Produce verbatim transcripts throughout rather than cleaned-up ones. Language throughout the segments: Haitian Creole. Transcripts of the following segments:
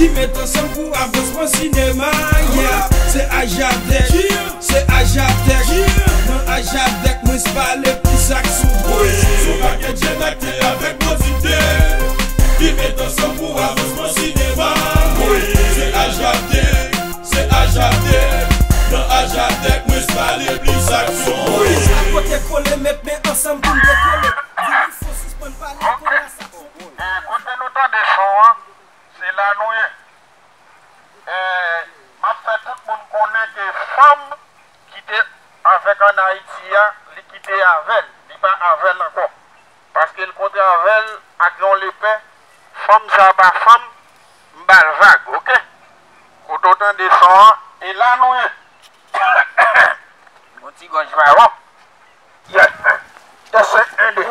Ki met ansanm pou avansman sinema, yeah. Se Ajadèk, se Ajadèk. Nan Ajadèk, mwen se pale plis ak sou boy. Sou pakèt jèn aktè avèk pwodiktè. Ki met ansanm pou avansman sinema, wi. Se Ajadèk, se Ajadèk. Nan Ajadèk, mwen se pale plis ak sou boy. Sa kote kole, met men ansanm pou n dekole. Di li fo sispann pale kolas ak sou boy. E, kote nou tande son an, se la nou ye. E, m ap fè tout moun konnen ke fanm ki te avèk ann Ayiti a, li kite avè l, li pa avè l ankò. Paske l kontre avè l ak yon lepè, fanm sa a pa fanm, m ba l vag, oke? Kote w tande son an, e la nou ye. Yon ti gòj vawon. Yes. Tès en, de.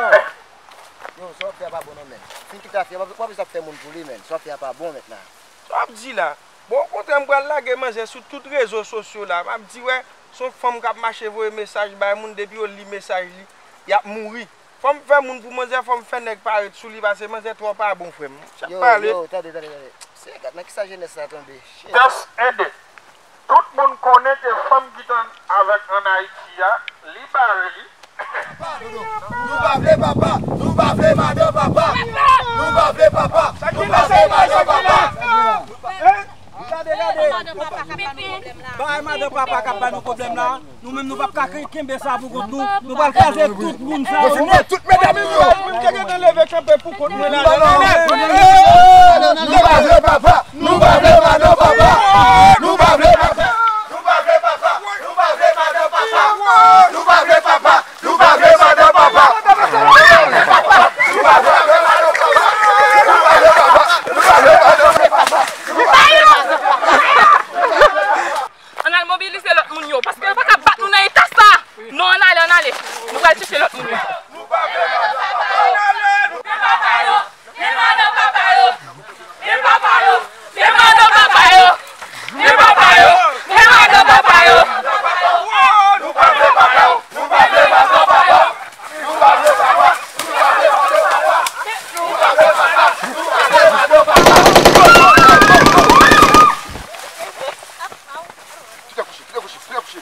Yo, sa w ap fè a pa bon non, menn. Fin kite afè, w ap, w ap ap fè moun pou li, menn. Sa w ap fè a pa bon, menn, la. Sa w ap di la? Bon, okontrè, m pral lage manzè sou tout rezo sosyo la. M ap di, wè, se yon fanm k ap mache voye mesaj bay moun, depi yo li mesaj li, y ap mouri. Fò m fè moun pou manzè, fò m fè nèg parèt sou li, paske manzè twò pa bon, frè m. Yo, yo, tande, tande, tande. Se gad nan kisa jenès la tonbe. Shit. Tès en, de. Tout moun konnen ke fanm ki t avèk ann Ayiti a, li bare li. Nou pa vle papa, nou pa vle madan papa. Nou pa vle papa, nou pa vle madan papa. Gade, gade. Bagay madan papa k ap ba nou pwoblèm la. Nou menm nou p ap ka ke-, kenbe sa pou kont nou. Nou pral kraze tout moun sa yo. Tout medam yo. Moun ki gentan leve kanpe pou kont mwen la. Nou pa vle papa, nou pa vle madan papa. Nou pa vle papa, nou pa vle papa, nou pa vle madan papa. Nou pa vle papa, nou pa vle madan papa. Nou pa vle papa, nou pa vle madan papa. Nou pa vle papa, nou pa vle madan papa. Ann al mobilize lòt moun yo, paske yo pa ka bat nou nan eta sa. Non, ann ale, ann ale. Nou pral chèche lòt moun yo. Kite kouche, kite kouche, kite kouche.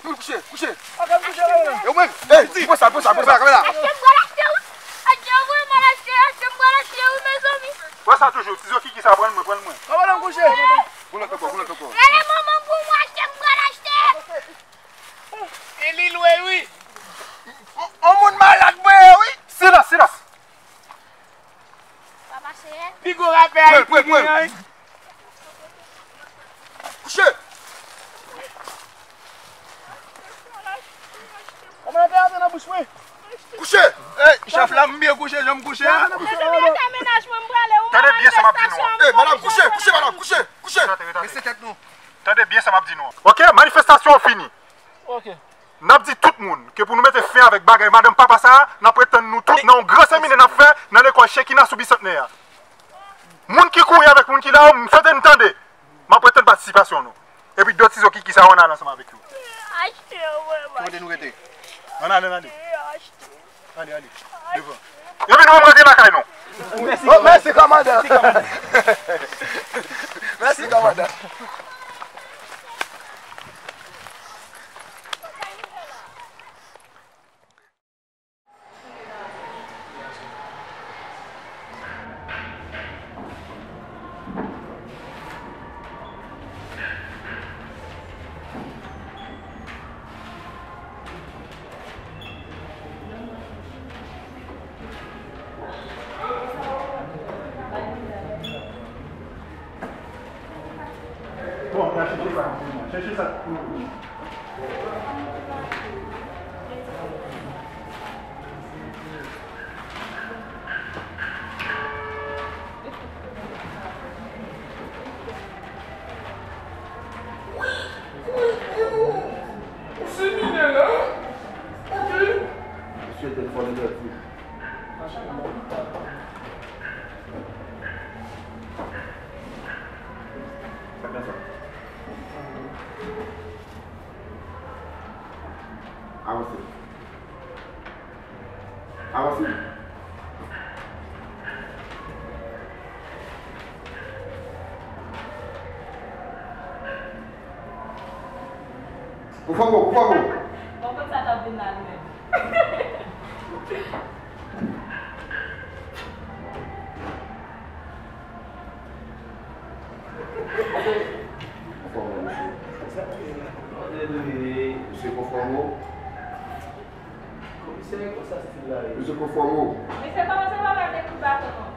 Kouche, kouche. E ou menm? Ey, pran sa, pran sa, pran sa, kanpe la. Achte m pral achte wi. Achte m pral achte, achte m pral achte wi, mezanmi. Pran sa toujou, ti zo kiki sa, pran l mwen, pran l mwen. Kòman m kouche? Pran lòt ankò, pran lòt ankò. Rele manman pou mwen, achte m pral achte. E li lwe wi. On, on moun malad mwen ye wi. Silans, silans. Papa Seyè. Pi gwo rapè Ayiti gen an wi. Kouche. Kòman te ate nan bouch mwen? Kouche. Ey, chèf la, m byen kouche, jan m kouche a. Tande byen sa m ap di nou an. Ey, madanm, kouche, kouche, madanm, kouche, kouche. Rete tèt nou. Tande byen sa m ap di nou an. Oke, manifestasyon an fini. Oke. N ap di tout moun ke pou nou mete fen avèk bagay madanm papa sa a, n ap ret tann nou tout nan yon gran seminè n ap fè nan lekòl Chekina sou Bisantnè a. Moun ki kouri avèk moun ki la yo, m swete n tande. M ap ret tann patisipasyon nou. Epi dòt sizo kiki sa yo, ann ale ansanm avèk yo. Achte, wè, m achte. Kote nou rete? Ann ale, ann ale. Achte. Ale, ale. Devan. Epi nou menm rantre lakay nou. Mèsi, kòmandan. Mèsi, kòmandan. Bon, n a chèche sa. Chèche sa. Wi, wi, wi, ou, ou siminè la, ok. Misye telefòn li pèdi. Sa k gen sa? Konfòme w, konfòme w. Bon, konn sa t ap vin la, li menm. Konfòme w, mesye. Mesye, konfòme w. Komisè, konsa stil la ye. Mesye, konfòme w. Mesye, kòmanse pa pale de kou baton, non.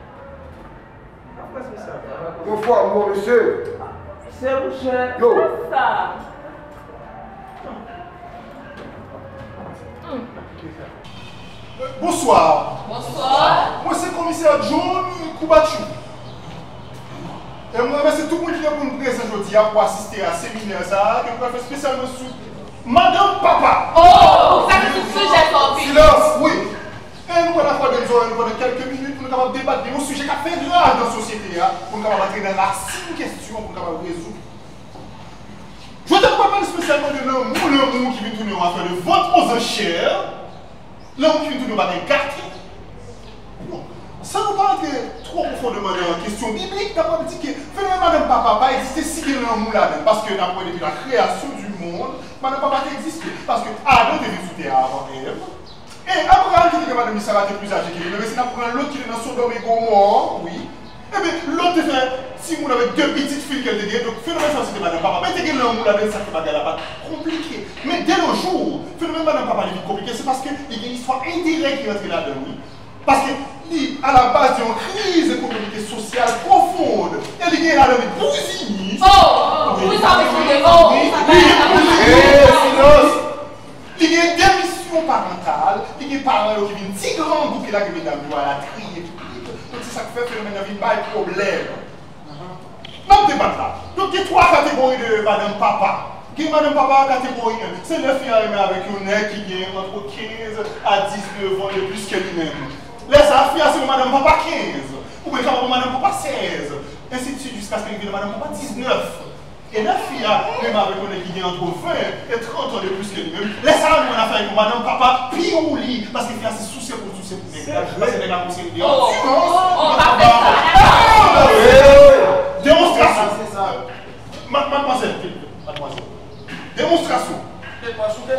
Konfòme w, mesye. Komisè, monchè. Yo. Sa. Bonswa. Bonswa. Mwen se komisè John Koubatchou. E mwen remèsye tout moun ki te pou nou prezan jodi a pou asiste a seminè sa a ke nou pral fè espesyalman sou madanm papa. Oh, sa se sou sijè sa w vini. Silans, wi. E nou pral akòde n zòrèy nou pandan kèlke minit pou nou kapab debat de yon sijè k ap fè raj nan sosyete a, pou nou kapab antre nan rasin kesyon, pou nou kapab rezoud li. Jodi a, nou pral pale espesyalman de lanmou, lanmou ki vin tounen yon afè de vente aux enchères, lanmou ki vin tounen yon bagay gate. Bon, san nou pa antre twò pwofondèman nan kesyon biblik, n ap pral di ke fenomèn madanm papa pa egziste si gen lanmou ladan l, paske n ap wè depi la création du monde, madanm papa te egziste, paske Adan te vin sou tè a avan Èv. E Abraram ki te gen madanm li Sara te plis aje ke li, men si n ap pran Lòt ki te nan Sodòm e Gomò, wi. Ebyen, Lòt te fè timoun avèk de pitit fi l ke l te gen, donk fenomèn sa se te madanm papa. Men te gen lanmou ladan l, sa fè bagay la pa t konplike. Men de nos jours, fenomèn madanm papa li vin konplike, se paske li gen istwa enterè ki rantre ladan l, wi. Paske li a la baz de yon kriz ekonomik e sosyal pwofon, e li gen ladan li bouzinis. Oh, oh, wi, sa vle di, oh, wi, sa wi, li gen bouzinis. Eh, silans. Li gen demisyon parantal, li gen paran yo ki vin ti grangou ki lage medam yo alatriye piblik. Donk, se sa k fè fenomèn nan vin bay pwoblèm. N ap debat la. Donk, gen twa kategori de madanm papa. Gen madanm papa kategori en. Se lè fi a renmen avèk yon nèg ki gen ant kenz a diznèf an de plis ke li menm. Lè sa a, fi a se yon madanm papa kenz. Oubyen li kapab yon madanm papa sèz. Ensidswit, jiskaske li vin madanm papa diznèf. E lè fi a menm avèk yon nèg ki gen ant ven e trant an de plis ke li menm, lè sa a nou ann afè ak yon madanm papa pi wouli, paske fi a se souse pou l souse pou nèg la, paske nèg la gon seri de andurans. Oh, oh, oh, pa fè sa. Demonstrasyon. Ma-, madmwazèl, madmwazèl. Demonstrasyon.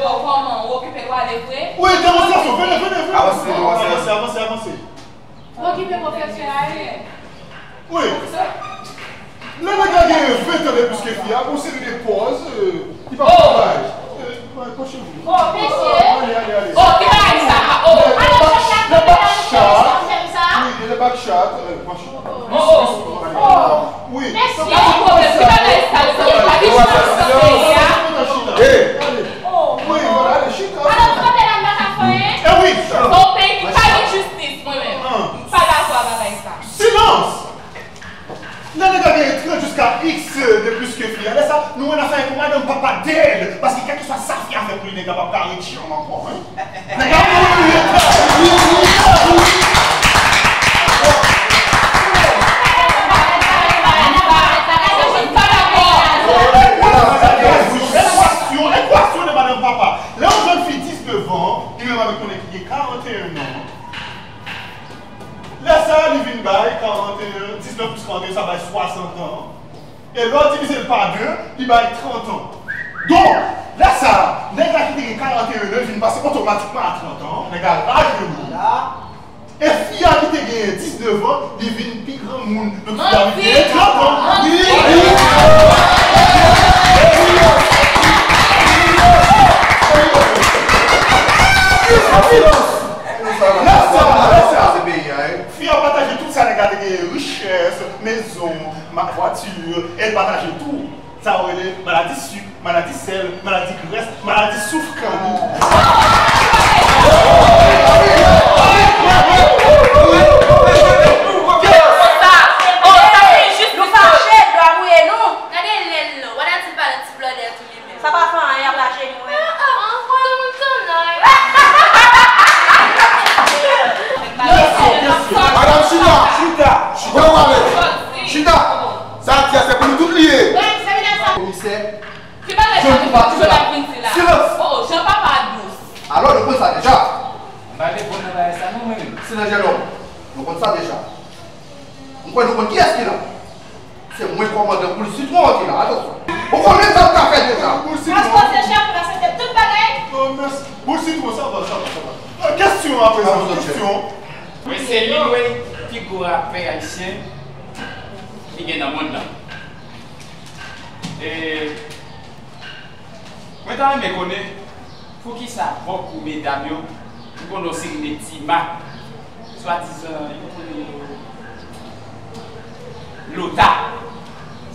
Oh, kòman, ou okipe w ale vre? Wi, demonstrasyon, vini, vini, vini. Avanse, avanse, avanse, avanse. Okipe pwofesè a ye. Wi. Lè nèg la gen ven tan de plis ke fi a, gon seri de pòz, euh, li pa fè bagay. Euh, pòz cheve. Oh, mesye. Ale, ale, ale. Oh, ki bagay sa? Oh. Lè, lè back, lè back chat. Wi, lè back chat, euh, pòz cheve. Oh, oh. Wi. Mesye, ki bagay sa? Sa gen chans nan peyi a. Hey. Wi, vwala, ale, chita. Alò, frape la, m pa ka fè anyen? Eh wi. Se yon peyi ki pa gen jistis, mwen menm. M pa dakò a bagay sa. Silans! Lè nèg la gen trant jiska iks de plis ke fi a, lè sa, nou ann afè ak yon madanm papa dèd, paske kèlkeswa sa fi a fè pou li, nèg la p ap ka ret janm ankò, wi. Nèg la mouri, wi, wi, wi. Ekwasyon, ekwasyon de madanm papa. Lè yon jèn fi diznèf an, li menm avèk yon nèg ki gen karanteyen an, lè sa a, li vin bay karanteyen, diznèf plis karanteyen, sa bay swasant an. E lè w divize l pa de, li bay trant an. Donk, lè sa a, nèg la ki te gen karanteyen an, li vin pase otomatikman a trant an. Nèg la rajeuni. E fi a ki te gen diznèf an, li vin pi granmoun. Donk, fi a vin gen trant an. Manti. Manti. Lè sa a, lè sa a, fi a pataje tout sa nèg la te genyen, richès, mezon, ma-, vwati, e l pataje tou. Sa yo rele maladi sik, maladi sèl, maladi grès, maladi souf kanni. Sa, oh, sa se enjistis. Nou fache, dlo a mouye nou. Gade lè l lan, what a ti pale ti blòdè tou li menm. Sa pa fè anyen, y ap rajeuni wi. Ah, ah, ah, tout moun tonnay. Madanm, chita! Chita! Chita! Chita! Sa a di a, se pou nou tout li ye. Komisè, Ki bagay sa nou toujou ap vin di la? Silans! Oh, jan papa dous. Alò, nou konn sa deja. M pa reponn nan bagay sa non, mwen menm. Silans, jennonm. Nou konn sa deja. M kwè nou konn kiyès ki la. Se mwen kòmandan boul sitwon an ki la. Atansyon. Ou konnen sa m ka fè deja. Boul sitwon. Paske se chèf la, se te Kesyon apre sa, kesyon. Mwen se Lil Wayne, pi gwo rapè ayisyen ki gen nan mond lan. E, mwen ta renmen konnen poukisa bòkou medam yo, nou konnen yon seri de ti mak, swadizan, yo konnen yo lota.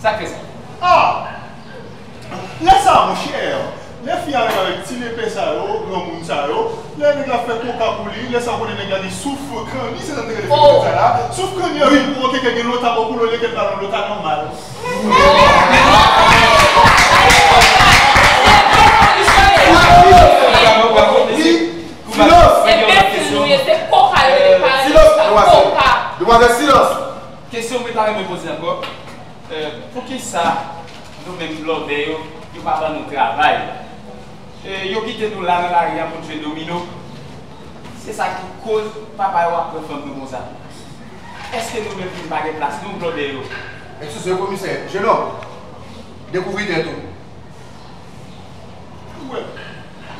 Sa k fè sa? Ah! Lè sa, monchè, lè fi a rete avèk ti nepe sa yo, granmoun sa yo, lè nèg la fè koka pou li, lè sa ou konnen nèg la gen souf kanni, se sa n te rele fenomen sa la. Souf kanni an vin pwovoke ke gen lota bòkou l olye ke l pa yon lota nòmal. Silans! Silans! Demwazèl, silans! Kesyon mwen ta renmen poze ankò. Eh, poukisa nou menm blòdè yo, yo pa ban nou travay? Eh, yo kite nou la nan lari a pou n jwe domino. Se sa ki koz papa yo ap pran fanm nou konsa. Èske nou menm tou nou pa gen plas nou, blòdè yo? Eskize, komisè. Jenòm, dekouvri tèt ou. Ou wè.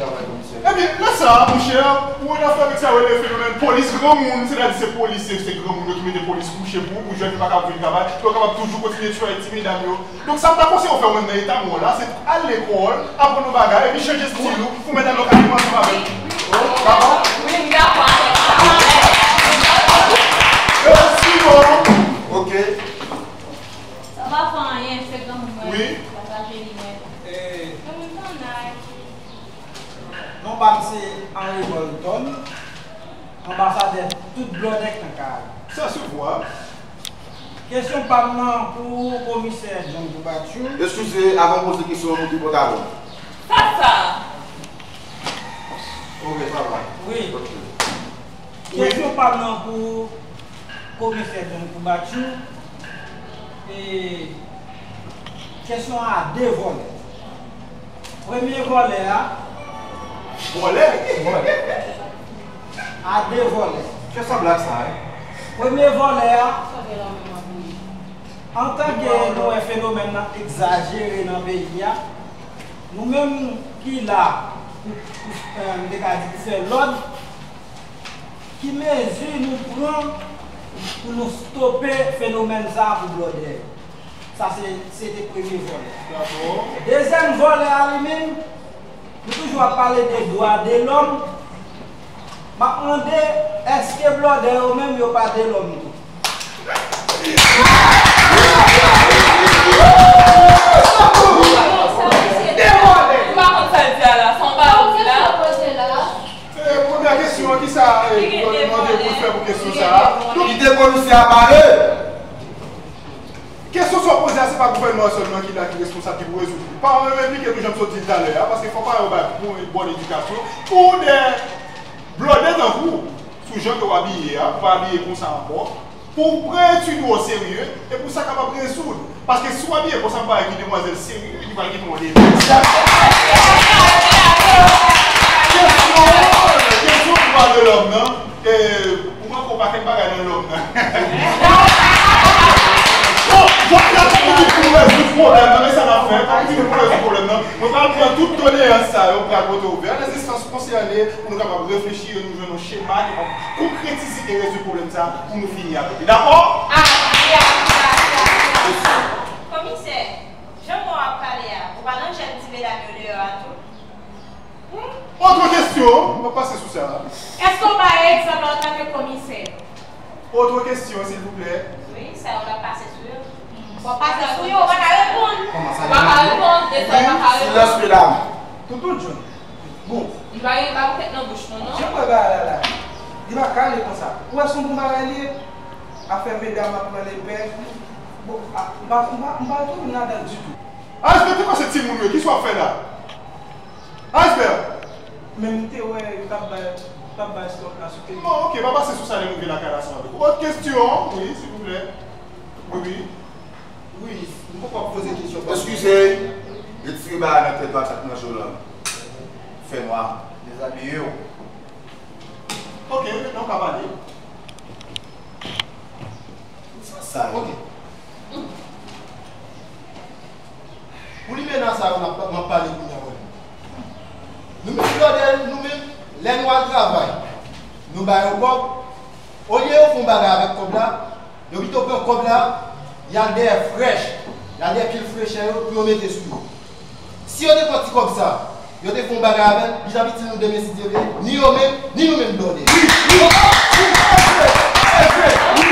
Travay komisè. Ebyen, lè sa a, monchè, ou wè afè avèk sa yo rele fenomèn polis granmoun, sètadi se polis, se, se granmoun yo ki mete polis kouche pou, pou jèn yo pa ka vin travay, pou yo kapab toujou kontinye tchwe ti medam yo. Donk, sa m ta konseye w fè, ou menm nan eta m ou la, se al lekòl, aprann yon bagay, epi chanje estil ou, pou mèt al nan kay ou ansanm avè l. Dakò? Wi, m dakò avèk sa. Mèsi, bon. Ok. Sa pa fè anyen, se granmoun mwen, wi, pataje li mwen. Eh. Granmoun tann ay. Non pa m se Henri Bolton, anbasadè tout blòdè k nan Karayib. Sa se vwa. Kesyon pa m nan pou komisè John Coubatou. Eskize, avan w poze kesyon an, moute pòtalan. Sa sa? Ok, sa va. Wi. Ok. Kesyon pa m nan pou komisè John Coubatou. E kesyon an a de vòlè. Premye vòlè a. Vòlè? A de vòlè. Kè sanble ak sa, wi. Premye vòlè a. Antanke nou wè fenomèn nan egzajere nan peyi a, nou menm ki la pou, pou, eh, m te ka di pou fè lòd, ki mezi nou pran pou nou stope fenomèn sa a pou blòdè yo? Sa se, se te premye vòlè. Bravo. Dezyèm vòlè a li menm, nou toujou ap pale de dwa de lòm. M ap mande, èske blòdè yo menm yo pa de lòm tou? Ou pa konn sa l di a la, se yon bagay ou di la. Eh, premyè kesyon an, kisa, eh, gouvènman an te pou l fè pou kesyon sa a? Kite komisè a pale. Kesyon sa w poze a, se pa gouvènman an sèlman ki la ki responsab, ki pou rezoud li. Paran yo enplike tou, jan m sot di l talè a, paske fò paran yo bay bon, bon edikasyon pou de blòdè tankou w, sou jan ke w abiye a, ou pa abiye konsa ankò. Pou w pran etid ou o serye, e pou sa kapab rezoud. Paske si w abiye konsa, m pa wè ki demwazèl serye ki pral kite w demen. Kesyon, kesyon dwa de lòm nan, e, ou manke yon pakèt bagay nan lòm nan. Bon, jodi a, tankou di pou nou rezoud pwoblèm nan, e sa n ap fè, tankou di pou nou rezoud pwoblèm nan, mwen pral pran tout doleyans sa yo, m pral pote yo vè lèzinstans konsène pou nou kapab reflechi e nou jwenn yon chema ki pral konkretize e rezoud pwoblèm sa pou nou fini avèk li. Dakò? Aplike, aplike, aplike, aplike. Komisè, jan w ap pale a, ou pa nan jèn ti medam yo deyò a tou? Otre kesyon, m ap pase sou sa. Èske w bay egzanp antanke komisè? Otre kesyon, silvouplè. Wi, sa yo l ap pase sou yo. W ap pase sou yo, ou pa ka reponn. Kòman sa? Ou pa ka reponn, de sa ou pa ka reponn. Silans, medam. Tonton John. Bon. Li pa gen pa pou tèt nan bouch nou, non. Jan m wè bagay la la, li pa ka ale konsa. Ou wè se yon bon bagay li ye? Afè medam ap pran lepè. Bon, a, m pa, m pa, m pa retwouve m ladan l ditou. Asbè, te kwè se timoun yo, kisa w ap fè la? Asbè! Men m te wè yo t ap bay, t ap bay slòt la sou tele. Bon, ok, m a pase sou sa lè m rive lakay la ansanm avèk ou. Lòt kesyon? Wi, silvouplè. Wi, wi. Wi, m poko ap poze kesyon. Eskize, retire bagay nan tèt ou ak sa k nan je w lan. Fènwa. Dezabiye w. Ok, wi, mentnan w ka pale. Sa sa yo. Ok. Pou limena sa yo, n ap, m ap pale kounye a, wè. Nou menm blòdè, nou menm, lè nou al travay, Yo ba yo kòb. Olye yo fè yon bagay avèk kòb la, yo pito pran kòb la, y al dèyè frèch, y al dèyè pil frechè yo pou yo mete sou yo. Si yo te pran ti kòb sa, yo te fè yon bagay avè l, li t ap itil nou demen si Dye vle, ni yo menm, ni nou menm blòdè. Wi, wi, wi, e vre, e vre, wi,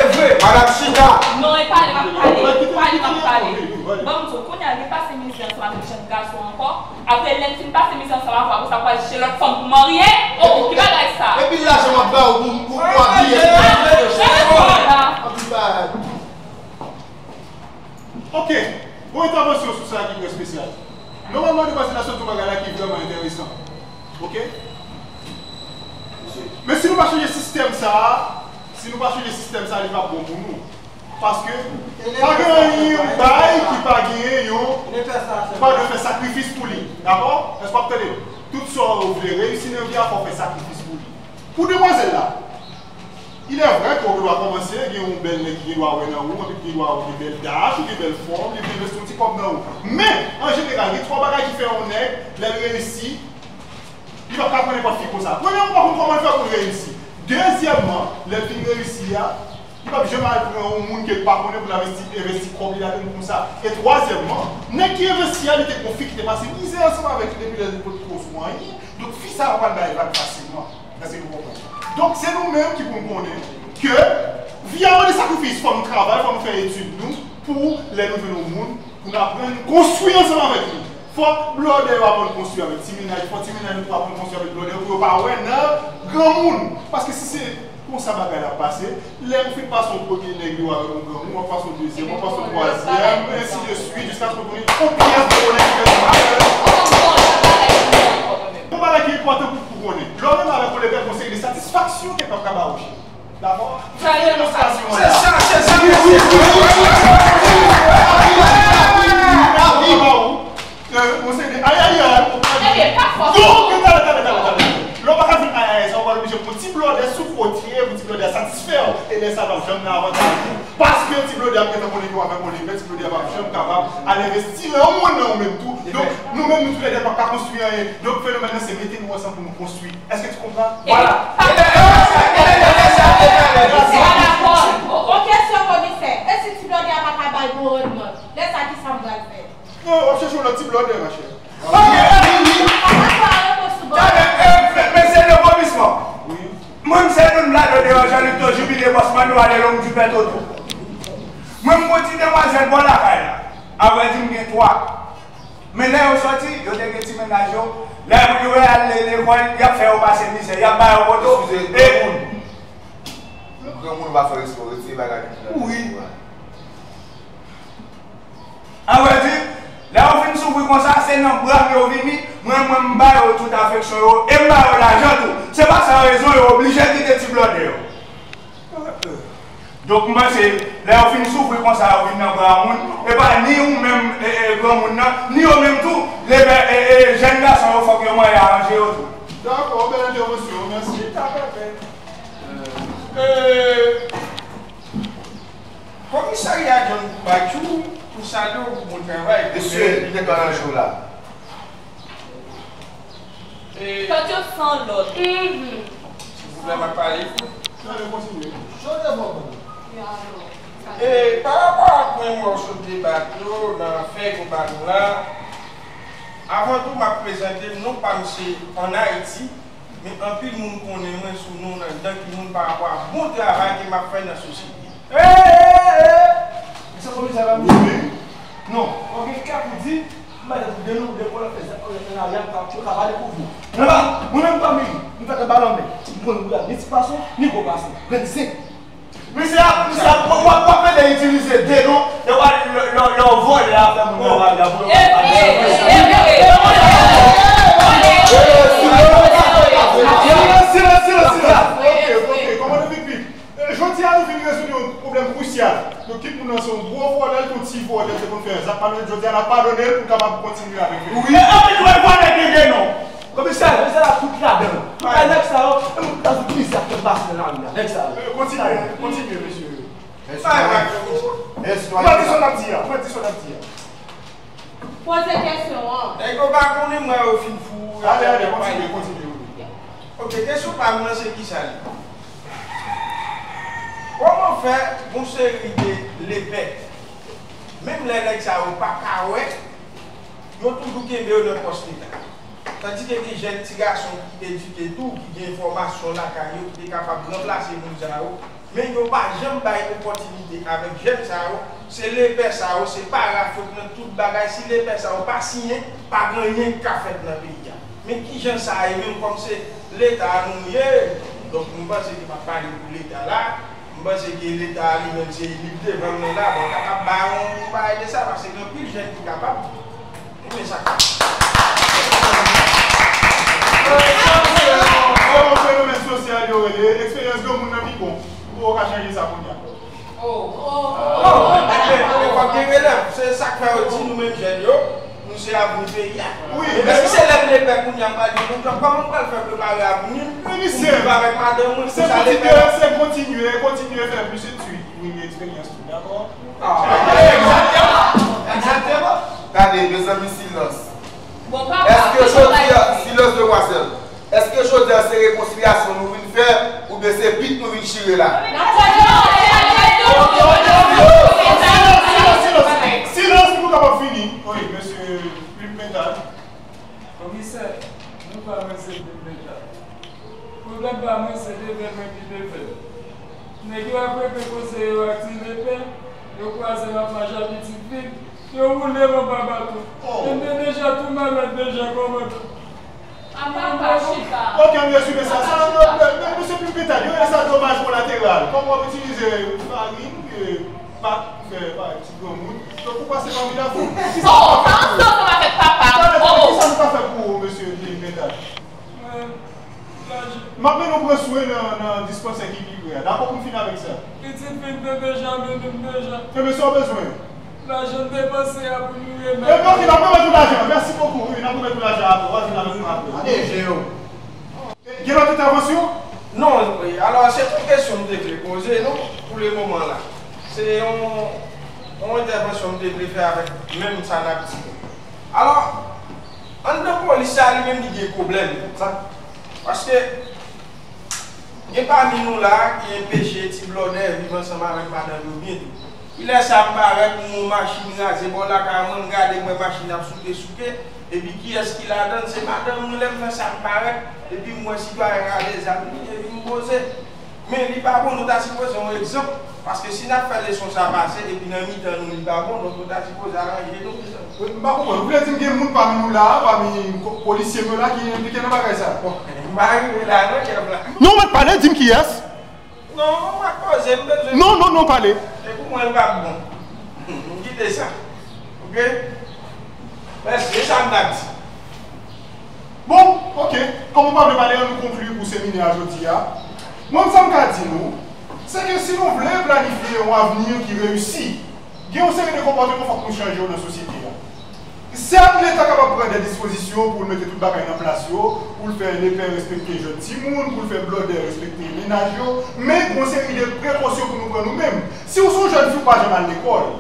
e vre. Madanm Chita. Non, e pale m ap pale, pale m ap pale. Ban m di w, kounye a, li pase mizè ansanm avèk jèn gason ankò. Apre, lè n fin pase mizè ansanm avè w, apre sa, w pral chèche lòt fanm pou marye? Oh, ki bagay sa? Epi lajan m ap ba w pou, pou, pou abiye. Anpil bagay. Ok, bon entèvansyon sou sa ki trè espesyal. Nòmalman, nou panse n a sot yon bagay la ki vrèman enteresan. Ok? Men si nou pa chanje sistèm sa a, si nou pa chanje sistèm sa a, li p ap bon pou nou. Paske pa gen anyen bay ki pa genyen yon, ki pa dwe fè sakrifis pou li. Dakò? Èske w ap tande? Tout sa w vle reyisi nan vi a, fò w fè sakrifis pou li. Pou demwazèl la, il est vrai ke w gen dwa kòmanse, gen yon bèl nèg ki gen dwa wè nan ou, anpi ki gen dwa wè gen bèl dach, ou gen bèl fòm, li vle envesti yon ti kòb nan ou. Men, an jeneral, gen twa bagay ki fè yon nèg, lè l reyisi, li p ap ka pran nenpòt fi konsa. Premyèman, ou pa konn kòman l fè pou l reyisi. Dezyèmman, lè l fin reyisi a, li p ap janm al pran yon moun ke l pa konnen pou l envesti, envesti kòb li ladan l konsa. E twazyèmman, nèg ki envesti a, li te gon fi ki te pase mizè ansanm avèk li depi lè li potko sou anyen. Donk, fi sa a pral bay vag fasilman. Èske nou konprann? Donk, se nou menm ki pou n konnen ke vi a mande sakrifis. Fò nou travay, fò nou fè etid nou, pou lè nou jwenn yon moun, pou n aprann konstwi ansanm avèk li. Fò blòdè yo aprann konstwi avèk ti mennaj, fò ti mennaj yo tou aprann konstwi avèk blòdè yo, pou yo pa wè nan granmoun. Paske si se konsa bagay la ap pase, lè ou fin pase yon premye nèg yo avèk yon granmoun, w ap pase yon dezyèm, w ap pase yon twazyèm, ensi de swit, jiskaske w tounen yon pyès gwo nèg ki fè ti bagay. Yon bagay ki enpòtan pou, pou konnen. Lè w renmen avèk yon levèl, gon seri de satisfaksyon ke l p ap ka ba ou. Dakò? Se sa, se sa, mesye. Gon seri de ayayay. Ebyen, pa fòse. Non, men tande, tande, tande, tande. Lè w pa ka vin ayayay sa, ou pral oblije pran ti blòdè sou kote pou ti blòdè a satisfè w. E lè sa, l p ap janm nan avantaj ou. Paske ti blòdè ap gentan konnen ke w avèk yon levèl, ti blòdè a p ap janm kapab al envesti nan yon moun nan ou menm tou. Donk, nou menm, nou toulède, n p ap ka konstwi anyen. Donk, fenomèn nan, se mete nou ansanm pou nou konstwi. Èske ti konprann? Vwala. Pa dakò. Yon kesyon, komisè. E si ti blòdè a pa ka bay bon randman? Lè sa, kisa m pral fè? Non, w ap chèche yon lòt ti blòdè, machè. Ok, e, wi, wi. Tande, e, men, men se le komisman. Wi. Mwen, m se nou m la de devan Jean Luc to jibile bòs Manno ale long di pè toto. Mwen, m gon ti demwazèl bò lakay la. Avrèdi, m gen twa. Men lè yo sòti, yo te gen ti mennaj yo. Lè yo al le-, lekòl, y ap fè yo pase mizè, y ap ba yo poto. Eskize, e granmoun. Granmoun pa fè respè, retire bagay ki la. Wi. An vrè di, lè yo fin soufri konsa, se nan bra m yo vini, mwen, mwen, m ba yo tout afeksyon yo, e m ba yo lajan tou. Se pa san rezon yo oblije kite ti blòdè yo. Donk, m panse, lè yo fin soufri konsa, yo vin nan bra moun, e pa ni ou menm, e, e, granmoun nan, ni yo menm tou, leve, e, e, jèn gason yo, fòk yo manyen aranje yo tou. Dakò, bèl entèvansyon, mèsi. Komisarya John Bachou, nou salye w pou bon travay. Mesye, li te pa nan cho la. E, tòt yo san lòd. Silvouplè, m ap pale. Tande, kontinye. Chonde vòb. E, pa rapò ak mwen, mwen sot debat yo nan fè konba nou la. Avan tou, m ap prezante m, non pa m se Ann Ayiti. Men anpil moun konnen mwen sou non nan Danki Moun pa rapò a bon travay ke m ap fè nan sosyete. Hey, hey, hey, hey! Mesye komisè pa mwen. Non, ou gen kè pou di, m pa te de nou, de pou fè zak nan lari a, pou ka pale pou vou. Mwen pa, mwen menm pa meri, m fèt anba lanmè. M konn gouda ni ti pwason, ni gwo pwason. Grenn zen. Misye ap, misye ap, w ap, w ap mete itilize de non, lè w al, lè, lè, lè w vòlè afè moun nan lari a pou yo pa pale. Silans, silans, silans, silans. Ok, ok, kòmandan Pipip. E, jodi a, nou vin rezoud yon pwoblèm krisyal. Nou kit moun nan se yon gwo vòlè, l te yon ti vòlè, l te konn fè zak malonèt. Jodi a, n ap padone l pou n kapab kontinye avèk li. Wi, e anpil vòlè gen de non. Komisè, komisè la tout ladan. Tout nèg sa yo, e moun ki ta sou plis ap fè pase nan lari a, nèg sa yo. Kontinye, kontinye, mesye. Mwen di sa n ap di a, mwen di sa n ap di a. Poze kesyon an. Nèg yo pa konnen mwen yo fin fou. Ale, ale, kontinye, kontinye, wi. Ok, kesyon pa m nan se kisa li? Kòman fè yon seri de lepè, menm lè nèg sa yo pa ka wè, yo toujou kenbe yo nan pòs leta? Tandike gen jèn ti gason ki edike tou, ki gen fòmasyon lakay yo, ki te kapab ranplase moun sa yo, men yo pa janm bay opòtinite avèk jèn sa yo. Se lepè sa yo, se paraf yo k nan tout bagay. Si lepè sa yo pa siyen, pa gen anyen k ka fèt nan peyi a. Men kijan sa ye menm kòm se leta nou ye? Donk, m panse ke m ap pale pou leta la. M panse ke leta a li menm se li k devan m nan la. Bon, ta kab ba yon bagay de sa, paske gen anpil jèn ki kapab. Ebyen, sa k ap. Se yon fenomèn sosyal yo rele eksperyans granmoun nan pi bon. Ou poko ka chanje sa kounye a. Oh, oh, oh, oh. Ebyen, ebyen, fòk gen relèv. Se sa k fè yo di nou menm jèn yo, nou se avni peyi a. Wi, men si se lè m lepè kounye a, m pral di moun, kòman m pral fè prepare avni m pou m viv avèk madanm mwen, pou sa lepè la? Se kontinye, se kontinye, kontinye fè plis etid, wi, eksperyans tou, dakò? Ah. Egzakteman. Egzakteman. Gade, mezanmi, silans. Bon, papa, èske jodi a, silans, demwazèl, èske jodi a se rekonsilyasyon nou vin fè, oubyen se bit nou vin chire la? Silans, silans, silans, silans, silans pou nou kapab fini. Wi, mesye Philippe Métal. Komisè, non pa mwen se Philippe Métal. Pwoblèm pa mwen, se devè mwen ki devè l. Nèg yo ap regle koze yo ak ti lepè, yo kwaze m ap mache ak pitit fi m, yo woule m anba baton. Oh. E m te deja tou malad deja, kòmandan. A papa, chita. Ok, m rezimen sa. Sa, non, men, men, mesye Philippe Métal, yo rele sa domaj kolateral. Kòm w ap itilize farin, e, pa fè, pa ti granmoun. Donk, ou pase pami lafoul. Kisa nou ka fè pou ou? Oh, pa ansanm avèk papa. Talè, talè, kisa nou ka fè pou ou, mesye Philippe Métal? M ap mennen w pran swen nan, nan dispansè ki pi pre a. Dakò, pou n fin avèk sa. Pitit fi m te deja mennen m deja. Ebyen, sa w bezwen? Lajan m depanse a pou nou remèt. Ebyen, ok, n ap remèt ou lajan an. Mèsi bokou. Wi, n ap remèt ou lajan an apre. W a vin avèk nou apre. Gade je yo. Gen lòt entèvansyon? Non, alò, se tout kesyon m te vle poze nou pou le moman la. Se yon, yon entèvansyon m te vle fè avèk menm sa n ap di. Alò, anndan polis sa, li menm li gen pwoblèm, sa. Paske gen pami nou la ki enpeche ti blòdè viv ansanm avèk madanm yo byen tou. Kilè sa m parèt, m wè yon machin raze bò lakay mwen, m gade, m wè machin ap souke souke, epi kiyès ki ladan l? Se madanm mwen. Lè m fè sa, m parèt, epi m wè sitwayen rale zam li, epi m poze. Men li pa bon, nou ta sipoze yon egzanp. Paske si n ap fè leson sa pase, epi nan mitan nou li pa bon, donk nou ta sipoze aranje nou. M pa konprann. Ou vle di m gen moun pami nou la, pami ko-, polisye m yo la ki enplike nan bagay sa? Bon, m pa rive la non, chèf la. Non, ou mèt pale, di m kiyès. Non, m ap poze, m bezwen. Non, non, non, pale. Se pou mwen l p ap bon. M kite sa. Ok? Mèsi, e sa m t ap di. Bon, ok. Kòm ou pa vle pale, ann nou konkli pou seminè a jodi a. Mwen, sa m ka di nou, se ke si nou vle planifye yon avni ki reyisi, gen yon seri de konpòteman fòk nou chanje yo nan sosyete a. Sèt, Leta kapab pran de dispozisyon pou l mete tout bagay nan plas yo, pou l fè lepè respekte jèn timoun, pou l fè blòdè respekte mennaj yo, men gen yon seri de prekosyon pou nou pran nou menm. Si w se yon jèn fi, w pa janm al lekòl,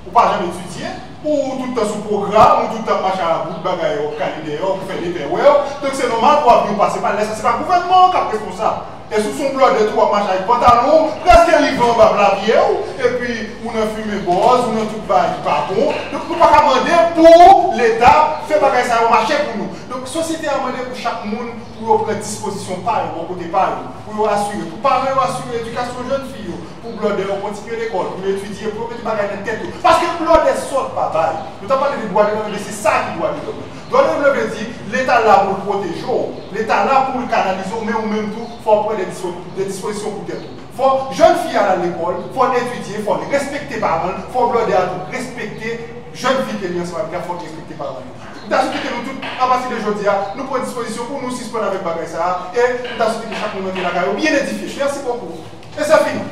ou pa janm etidye, ou tout tan sou pwogram, ou tout tan ap mache a bout bagay w ap kale dèyè w pou fè lepè wè w, donk se nòmal pou avni w pase mal. Lè sa, se pa gouvènman an k ap responsab. E si w se yon blòdè tou, w ap mache ak pantalon w prèske rive anba pla pye w, epi ou nan fimen bòz, ou nan tout bagay ki pa bon. Donk, nou pa ka mande pou Leta fè bagay sa yo mache pou nou. Donk, sosyete a mande pou chak moun pou yo pran dispozisyon pa yo, bò kote pa yo, pou yo asire, pou paran yo asire edikasyon jèn fi yo, pou blòdè yo kontinye lekòl, pou yo etidye, pou yo mete bagay nan tèt yo. Paske blòdè sòt pa bay. Nou t ap pale de dwa de lòm, ebyen se sa ki dwa de lòm. Dwa de lòm vle di, Leta la pou l pwoteje w, Leta la pou l kanalize w, men ou menm tou, fò w pran de dispo-, de dispozisyon pou tèt ou. Fò jèn fi a al lekòl, fò l etidye, fò l respekte paran l, fò blòdè a tou respekte jèn fi ke li ansanm avèk la, fò l respekte paran l. M ta swete ke nou tout, apati de jodi a, nou pran dispozisyon pou nou sispann avèk bagay sa a, e m ta swete ke chak moun rantre lakay yo byen edifye. Mèsi bokou. E se fini.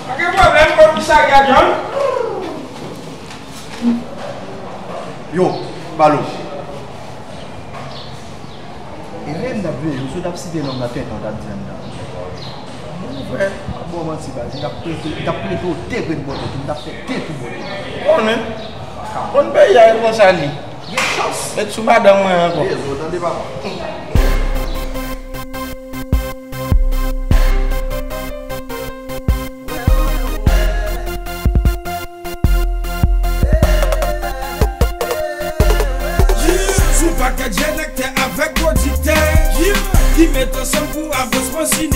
Pa gen pwoblèm, komisarya John. Yo, Balo. E rèl m t ap veye, misye t ap site non m nan tenten, w t ap di anndan. Mon frè, Kòmanse baz, m t ap prete, m t ap prete w de grenn bòtò tou, m t ap fè de tou bòtò. Konnen. Konn peyi a e konsa li. Gen chans. Met sou madanm mwen ankò. Dezo, tande papa. Sou pakèt jèn aktè avèk pwodiktè ki met ansanm pou avansman sine.